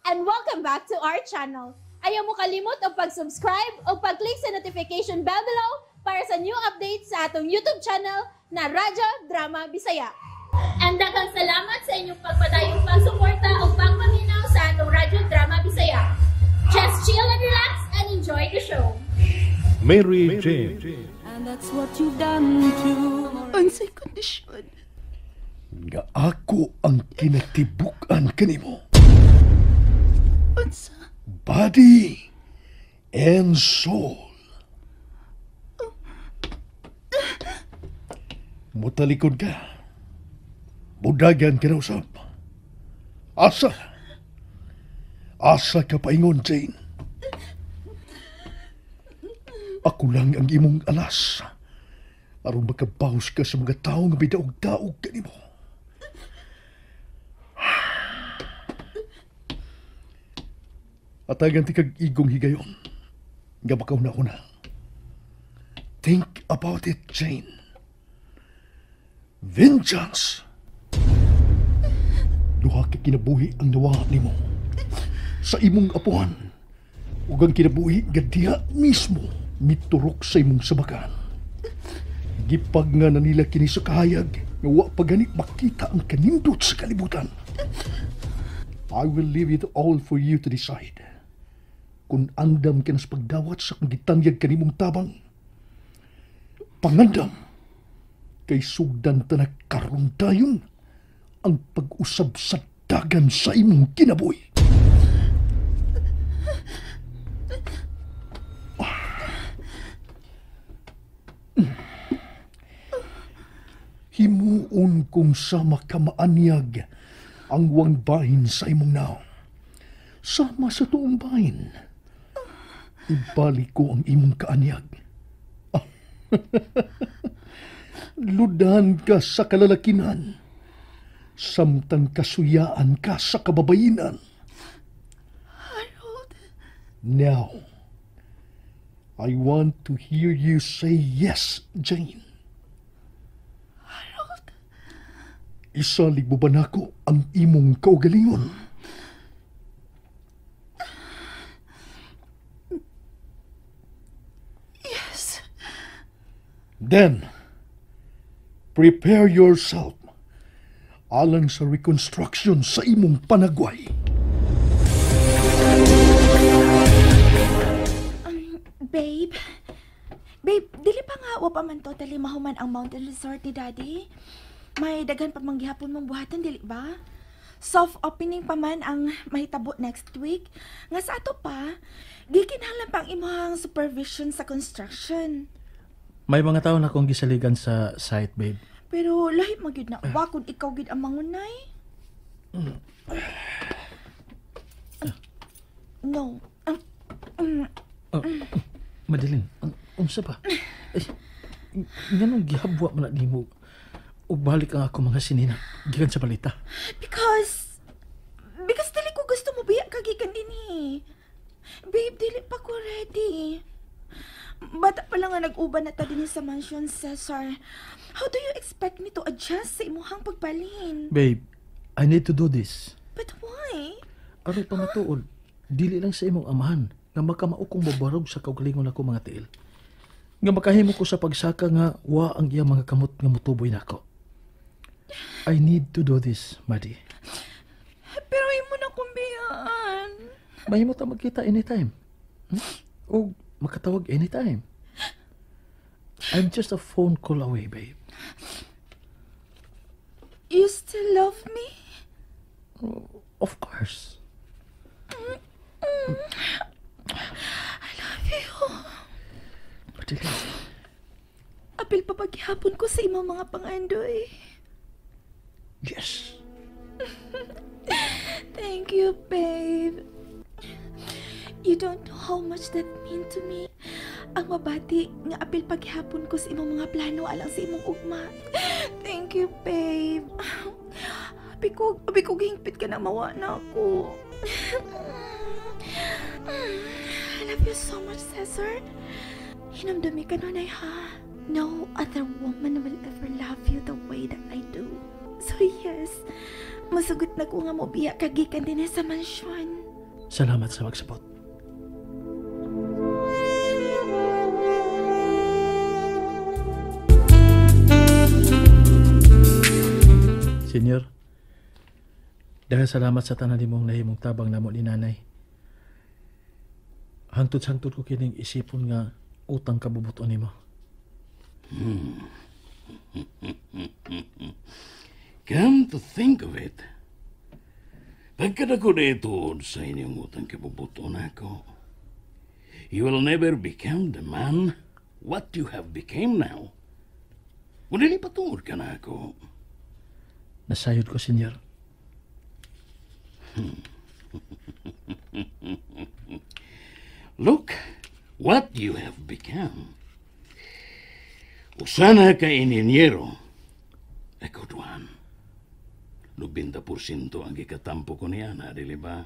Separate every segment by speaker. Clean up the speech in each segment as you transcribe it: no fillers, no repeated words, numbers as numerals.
Speaker 1: And welcome back to our channel. Ayaw mo kalimot og pag-subscribe o pag-click sa notification bell below para sa new updates sa atong YouTube channel na Radyo Drama Bisaya. And daghang salamat sa inyong pagpadayong pagsuporta o pagpaminaw sa atong Radyo Drama Bisaya. Just chill and relax and enjoy the show.
Speaker 2: Mary Jane.
Speaker 3: And that's what you've done to
Speaker 4: Unsay kondisyon?
Speaker 5: Nga ako ang kinatibuk-an kanimo.
Speaker 4: Unsa?
Speaker 5: Body and soul. Mutalikod ka. Budagan ka na usab. Asa? Asa ka paingon, Jane? Ako lang ang imong alas. Aron makabawas ka sa mga tao nga bidaog-daog kanimo. Atagan ti kag igong higayon. Nga makauna-una. Think about it, Jane. Vengeance! Duha ka kinabuhi ang nawa nimo. Sa imong apuhan. Ug ang kinabuhi nga diha mismo miturok sa imong sabakan. Gipag nga na nila kini sa kahayag nga wa pa gani makita ang kanindot sa kalibutan. I will leave it all for you to decide. Kung andam ka na sa pagdawat sa kung gitanyag kanimong tabang, pangandam kay sugdan ta na karon dayon ang pag-usab sa dagan sa imong kinabuhi. Himuon kong sama ka maanyag ang wang bahin sa imong naong. Sama sa tuong bahin. Ibalik ko ang imong kaanyag. Ludan ka sa kalalakinan. Samtang kasuyaan ka sa kababayinan.
Speaker 4: Harold.
Speaker 5: Now, I want to hear you say yes, Jane.
Speaker 4: Harold.
Speaker 5: Isalig mo ba nako ang imong kaugalingon?
Speaker 4: Yes.
Speaker 5: Then, prepare yourself alang sa reconstruction sa imong panagway.
Speaker 4: Babe, babe, dili pa nga wa pa man totally mahuman ang mountain resort ni Daddy. May daghan pa man gihapon mong buhatan, dili ba? Soft opening pa man ang mahitabo next week. Nga sa ato pa, gikinahanglan pa ang imong supervision sa construction.
Speaker 6: May mga tao na akong gisaligan sa site, babe.
Speaker 4: Pero lahi man gyud na wa kung ikaw gyud ang mangunay. No.
Speaker 6: Madeline, unsa ba? Ay, nganong gihabwa man na nimo ug balik ang ako mga sinina gikan sa balita?
Speaker 4: Because dili ko gusto mo biya ka gikan dinhi. Babe, dili pa ko ready. Bata pa lang nga nag-uban na ta dinhi sa mansion, Cesar. How do you expect me to adjust sa imuhang pagbalhin?
Speaker 6: Babe, I need to do this.
Speaker 4: But why?
Speaker 6: Aron pa matuod, dili lang sa imong amahan nga makamao kong mobarog sa kaugalingon ako mga tiil. Nga makahimo ko sa pagsaka nga wa ang iyang mga kamot nga motuboy nako. I need to do this, Maddie.
Speaker 4: Pero imo na kong biyaan.
Speaker 6: Mahimo ta magkita anytime. O makatawag anytime. I'm just a phone call away, babe.
Speaker 4: You still love me?
Speaker 6: Oh, of course.
Speaker 4: I love you.
Speaker 6: Madeline.
Speaker 4: Apil pa paghihapon ko sa imong mga pangandoy.
Speaker 6: Yes.
Speaker 4: Thank you, babe. You don't know how much that mean to me. Ang mabati nga apil paghihapon ko sa imong mga plano alang sa imong ugma. Thank you, babe. Abi ko gihingpit ka na mawa na ako. I love you so much, Cesar. Hinamdami ka nun ay ha. No other woman will ever love you the way that I do. So yes, masugot na ko nga mobiya kagikan din sa mansyon.
Speaker 6: Salamat sa pagsapot. Senyor, dahil salamat sa tanan nimong nahimong tabang namo ni nanay. Hangtod-hangtod ko kining isipon nga utang kabubuton nimo.
Speaker 7: Come to think of it, pagkadako dito sa inyong utang kabubuton ako, you will never become the man what you have became now. Kung dili patungod ka na ako.
Speaker 6: Nasayod ko, senyor.
Speaker 7: Look what you have become. Usana ka ininyero, a good one. 90% ang gikatampo ko niya na, dili ba?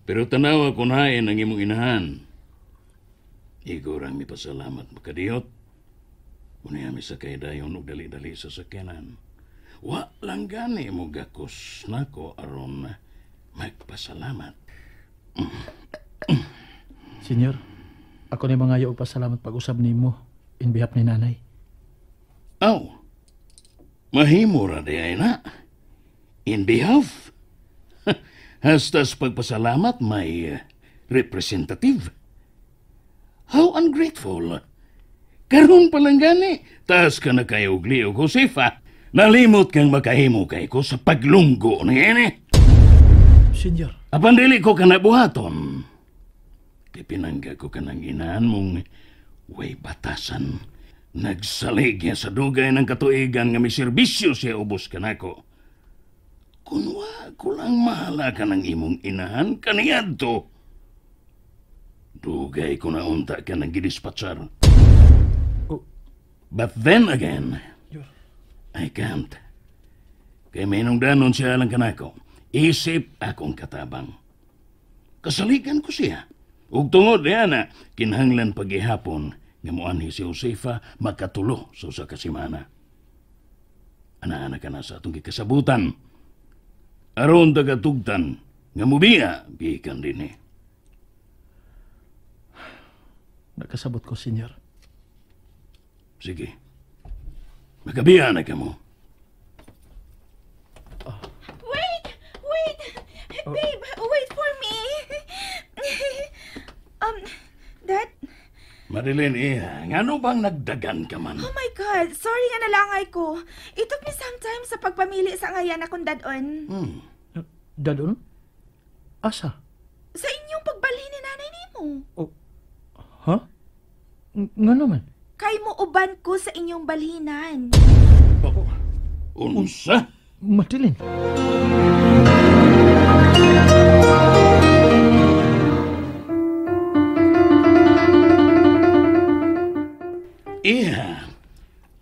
Speaker 7: Pero tanawa ko nain ang imong inahan. Igor ang mipasalamat makadiyot. Unya mi sakay dayon og dali-dali sa sakyanan. Wa lang gani mo gakos nako aron magpasalamat.
Speaker 6: Senyor, ako ni mangayo og pasalamat pag-usab nimo in behalf ni nanay.
Speaker 7: Aw, mahimo ra di ay na. In behalf? Hastas pagpasalamat may representative. How ungrateful. Karon pa lang gani. Taas ka na kayo og liog, Josefa. Nalimot kang makahimo kay ko sa paglunggo ni ini.
Speaker 6: Senyor.
Speaker 7: Apan dili ko ka nabuhaton. Kay pinangga ko kanang inahan mong way batasan. Nagsalig niya sa dugay ng katuigan nga may serbisyo siya ubos kanako. Kung wa ko lang mahala ka ng imong inahan kaniadto. Dugay ko na unta ka ng gidispatsar.
Speaker 6: Oh.
Speaker 7: But then again, I can't. Kay may nung danon siya lang kanako. Isip akong katabang. Kasaligan ko siya. Ug tungod niya na kinahanglan pagihapon nga moanhi si Josefa makatulo sa usa ka semana. Ana-ana ka na sa atong gikasabutan. Aron tagatugtan nga mubiya gikan dinhi.
Speaker 6: Nakasabot ko, senyor.
Speaker 7: Sige. Makabiya na ka mo.
Speaker 4: Wait! Wait! Babe, wait for me! Dad?
Speaker 7: Madeline, iha, ngano bang nagdagan ka man?
Speaker 4: Oh my God, sorry nga nalangay ko. It took me some time sa pagpamili sa ngayan akong dadon.
Speaker 6: Dadon? Asa?
Speaker 4: Sa inyong pagbalhin ni nanay nimo.
Speaker 6: Oh, ha? Ngano man?
Speaker 4: Kay mo uban ko sa inyong balhinan.
Speaker 6: Oh,
Speaker 7: unsa?
Speaker 6: Madeline.
Speaker 7: Iha,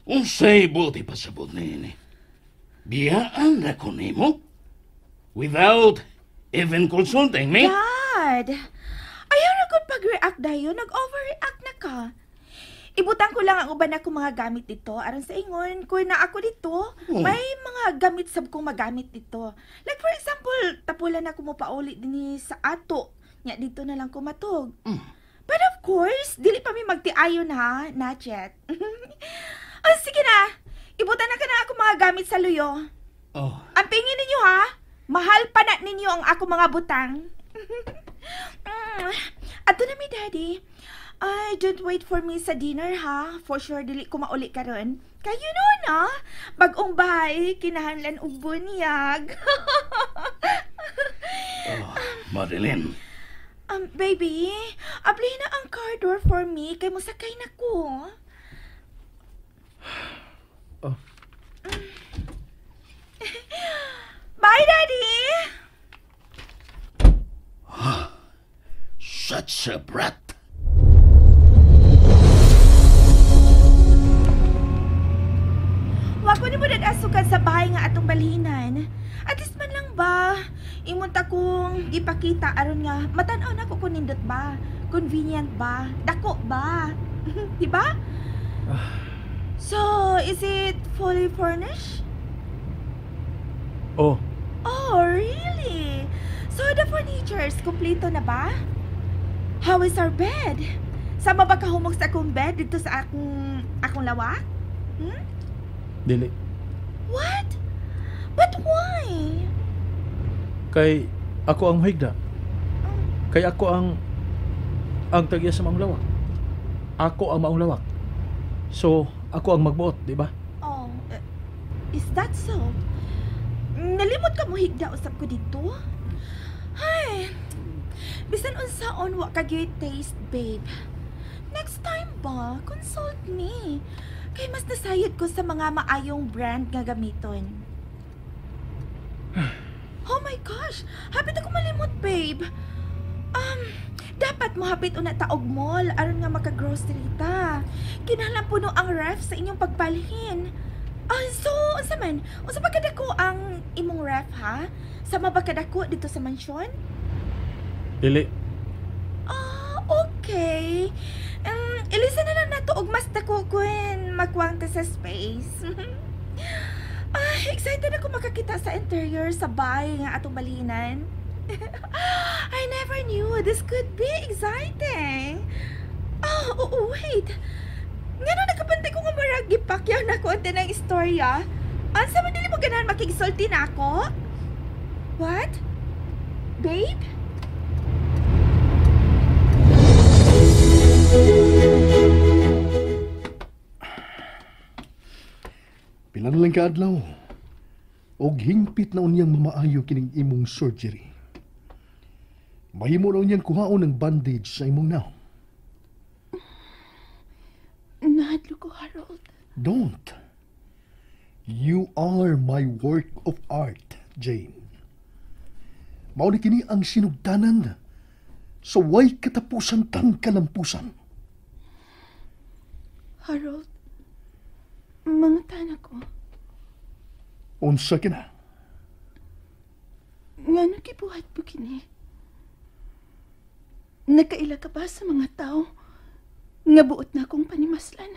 Speaker 7: unsay buti pasabot niini? Biyaan na ko nimo? Without even consulting me?
Speaker 4: Dad, ayaw na kong pag-react dayon. Nag-overreact na ka. Ibutang ko lang ang uban ako mga gamit dito. Aron sa ingon, kung na ako dito, may mga gamit sab kong magamit dito. Like for example, tapulan ako mo pauli din sa ato. Nya dito na lang ko matug. But of course, dili pa mi magtiayon ha, not yet. Oh, sige na. Ibutan na ka na ako mga gamit sa luyo.
Speaker 7: Oh.
Speaker 4: Ang pingin ninyo ha, mahal pa na ninyo ang ako mga butang. Ato na mi, Daddy. Ay, don't wait for me sa dinner ha. For sure, dili ko mauli karon. Kayo noon ha, bagong bahay, kinahanglan og bunyag.
Speaker 7: Oh, Madeline.
Speaker 4: Baby, abli na ang car door for me kay mosakay na ko.
Speaker 6: Oh.
Speaker 4: Bye, Daddy!
Speaker 7: Such a brat!
Speaker 4: Wa ko nimo dadasukan sa bahay nga atong balhinan. At least man lang ba, imunta kong gipakita aron nga matan-aw na ko kung nindot ba, convenient ba, dako ba, di ba? So, is it fully furnished?
Speaker 6: Oh.
Speaker 4: Oh, really? So, the furnitures, kumpleto na ba? How is our bed? Sama ba kahumog sa akong bed dito sa akong lawak?
Speaker 6: Dili.
Speaker 4: What? But why?
Speaker 6: Kay ako ang higda. Kay ako ang tag-iya sa maong lawak. Ako ang maong lawak. So, ako ang magbuot, di ba?
Speaker 4: Oh, is that so? Nalimot ka mo higda usab ko dito? Ay, bisan unsaon wa ka gyud taste, babe. Next time ba, consult me. Kay mas nasayod ko sa mga maayong brand nga gamiton. Oh my gosh! Hapit ako malimot, babe. Dapat mohapit una ta og mall aron nga maka-grocery ta. Kinahanglan puno ang ref sa inyong pagbalhin. Ah, so, unsa man? Unsa ba kadako ang imong ref, ha? Sama ba kadako dito sa mansyon?
Speaker 6: Dili.
Speaker 4: Ah, okay. Ilisa na lang nato og mas dako kun magkuwang ta sa space. Ah, excited ako makakita sa interior sa bahay nga atong balhinan. I never knew this could be exciting. Oh, oo, wait. Ngano nakapantay ko nga murag gipakyaw na ko ang tanang istorya? Unsa man dili mo ganahan makigsulti na ako? What? Babe?
Speaker 5: Pila na lang kaadlaw. Og hingpit na unyang mamaayo kining imong surgery. Mahimo na unyang kuhaon ng bandage sa imong naong.
Speaker 4: Nahadlo ko, Harold.
Speaker 5: Don't. You are my work of art, Jane. Mao ni kini ang sinugdanan sa way katapusan tang kalampusan.
Speaker 4: Harold, mangutana ko.
Speaker 5: Unsa kina?
Speaker 4: Ngano gibuhat po kini? Nakaila ka ba sa mga tao nga buot na akong panimaslan?